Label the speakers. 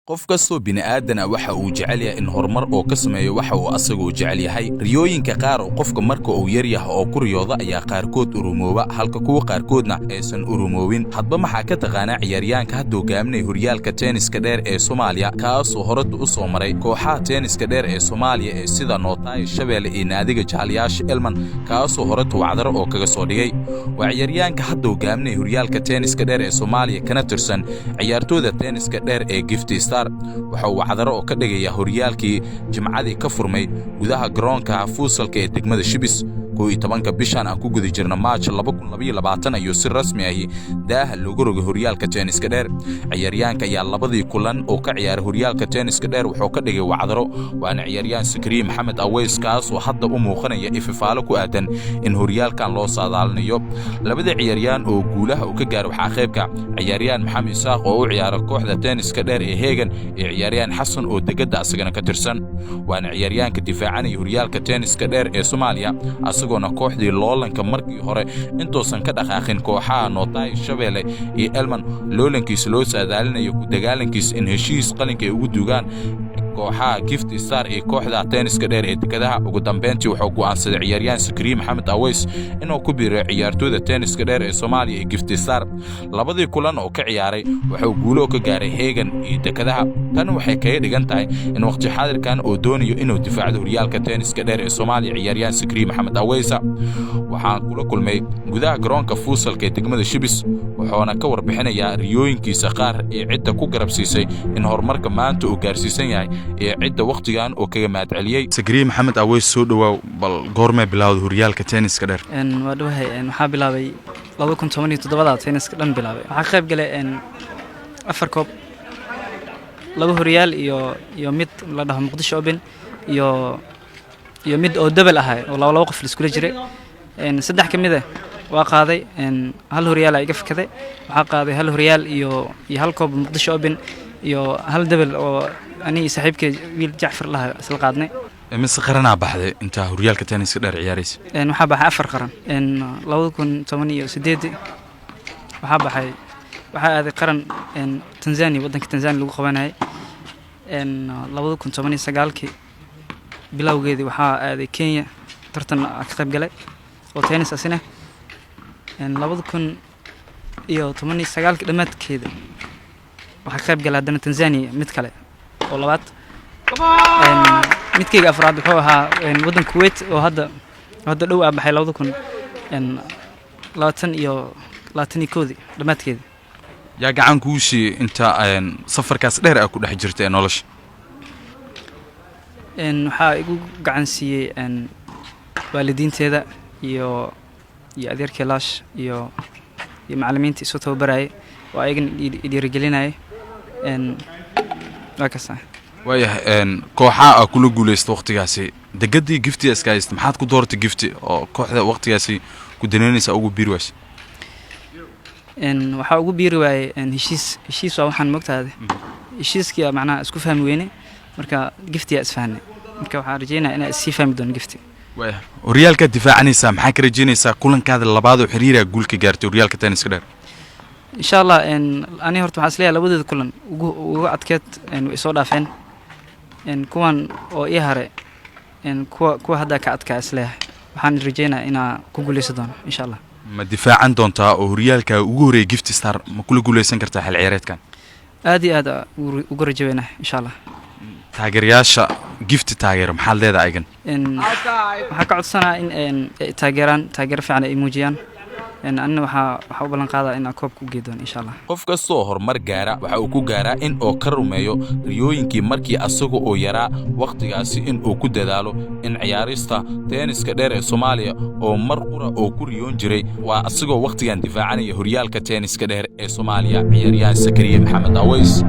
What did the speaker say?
Speaker 1: Qof kastoo bini'aadan ah waxa uu jecel yahay in horumar oo ka sameeyo waxa uu asagoo jecel yahay. Riyooyinka qaar oo qofka marka uu yar yahay oo ku riyooda ayaa qaarkood urumooba, halka kuwa qaarkoodna aysan urumoobin. Hadba maxaa ka taqaanaa ciyaaryahanka hadda hogaaminaya horyaalka teeniska dheer ee Soomaaliya, kaasoo horada u soo maray kooxaha teeniska dheer ee Soomaaliya ee sida Nootaay Shabeelle iyo naadiga Jaaliyaasha Elman, kaasoo horeta wacdaro oo kaga soo dhigay? Waa ciyaaryahanka hadda hogaaminaya horyaalka teeniska dheer ee Soomaaliya, kana tirsan ciyaartooyda teeniska dheer ee Gifty Star. Waxa uu wacdaro oo ka dhigaya horyaalkii Jimcadii ka furmay gudaha garoonka fuusalka ee degmada Shibis. 11-ka bishan aan ku guda jirna, Maaj 2022, ayuu si rasmi ahi daaha loogu rogay horyaalka teeniska dheer. Ciyaaryahanka ayaa labadii kulan oo ka ciyaaray horyaalka teeniska dheer wuxuu ka dhigay wacdaro, waana ciyaaryahan Sakariye Maxamed Aweys, kaas oo hadda u muuqanaya ififaalo ku aadan in horyaalkan loo saadaalinayo. Labada ciyaaryahan oo guulaha uu ka gaaray waxaa qaybka ciyaaryahan Maxamed Isaaq oo u ciyaara kooxda teeniska dheer ee Hegan iyo ciyaaryahan Xasan oo degedda asagana ka tirsan, waana ciyaaryahanka difaacanaya horyaalka teeniska dheer ee Soomaaliya, asagoona kooxdii loolanka markii hore intuusan ka dhaqaaqin kooxaha Nootaay Shabeelle iyo Elman loolankiisa loo saadaalinayo ku dagaalankiisa in heshiis qalinka ay ugu duugaan kooxaha Gift Star iyo kooxda teeniska dheer ee dekadaha. Ugu dambeyntii wuxuu go'aansaday ciyaaryahan Sakariye Maxamed Aweys inuu ku biiro ciyaartooyda teeniska dheer ee Soomaaliya ee Gift Star. Labadii kulan oo ka ciyaaray wuxuu guulo ka gaaray Hegan iyo dekadaha. Tan waxay kaga dhigan tahay in waqti xaadirkan uu doonayo inuu difaacdo horyaalka teeniska dheer ee Soomaaliya. Ciyaaryahan Sakariye Maxamed Aweysa waxaan kula kulmay gudaha garoonka fuusalka ee degmada Shibis, wuxuuna ka warbixinayaa riyooyinkiisa qaar iyo cidda ku garab siisay in horumarka maanta uu gaarsiisan yahay iyo cidda wakhtigan uu kaga mahadceliyey. Sakariye Maxamed Aweys, soo dhawaaw. Bal goormee bilowda horyaalka teeniska dheer?
Speaker 2: Waa dhawahay. Waxaa bilaabay 2017-da teeniska dhan bilaabay. Waxaa ka qayb galay afar koob, laba horyaal iyo mid la dhaho Muqdisho Open iyo mid oo double ahay oo laba laba qof la iskula jiray. Saddex ka mid ah waa qaaday, hal horyaal iga fakaday. Waxaa qaaday hal horyaal iyo hal koob Muqdisho Open iyo hal double oo ani iyo saaxiibkay wiil Jacfar laha isla qaadnay.
Speaker 1: Mise qaranaa baxday intaa horyaalka teeniska dheer ciyaaraysa?
Speaker 2: Waxaa baxay afar qaran. 2018-dii waxaa baxay, waxaa aaday qaran Tanzania, waddanka Tanzania lagu qabanayay. 2019-kii bilowgeedii waxaa aaday Kenya, tartan ka qayb galay oo tennis asina. 2019-kii dhammaadkeeda waxaa ka qayb galay haddana Tanzania mid kale oo labaad. Midkayga afraad wuxuu ahaa waddanka Kuwait oo hadda dhow aa baxay, 2020 iyo 21-dii dhammaadkeeda.
Speaker 1: Yaa gacan kuu siiyey inta safarkaas dheer aa ku dhex jirta ee nolosha?
Speaker 2: Waxaa igu gacan siiyey waalidiinteeda iyo adeerkay Laash iyo macallimiinta isoo tababarayay oo ayagana i dhiirigelinayay. Waa kaasa.
Speaker 1: Waayahay, kooxaha aa kula guulaysta waqtigaasi degadii Gifti iska haysta, maxaad ku dooratay Gifti oo kooxda waqtigaasi ku danaynaysa ugu biiri waysa?
Speaker 2: Waxaa ugu biiri waayey heshiis. Heshiis waa waxaan mogtaade, heshiiskii macnaha isku fahmi weyne, marka Giftiyaa isfahnay. Marka waxaan rajeynaya inaa issii fahmi doono Gifti.
Speaker 1: Waaya, horyaalkaad difaacanaysaa, maxaa ka rajeynaysaa kulankaada labaad oo xiriira guul ka gaartay horyaalka teeniska dheer?
Speaker 2: Insha Allah, ani horta waxaan isleeyahay labadeeda kulan ugu adkeed way soo dhaafeen. Kuwan oo ii hare, kuwa hadda ka adkaa isleeyahay, waxaan rajeynaya inaa ku guuleysan doono insha Allah.
Speaker 1: Ma difaacan doontaa oo horyaalka ugu horreeyay Gift Star ma kula guuleysan kartaa xil ciyaareedkan?
Speaker 2: Aad iyo aad ugu rajo weynahay insha Allah.
Speaker 1: Taageerayaasha Gifti taageero maxaad leedahay aygan?
Speaker 2: Waxaa ka codsanaa in ay taageeraan, taageero fiican ay muujiyaan. Anina waxaa u ballan qaadaa inaan koobka u gey doono insha Allah.
Speaker 1: Qof kastoo horumar gaara waxa uu ku gaaraa in uu ka rumeeyo riyooyinkii markii asaga oo yaraa, wakhtigaasi in uu ku dadaalo in ciyaarista teeniska dheer ee Soomaaliya oo mar qura oo ku riyoon jiray. Waa asagoo wakhtigan difaacanaya horyaalka teeniska dheer ee Soomaaliya, ciyaaryahan Sakariye Maxamed Aweys.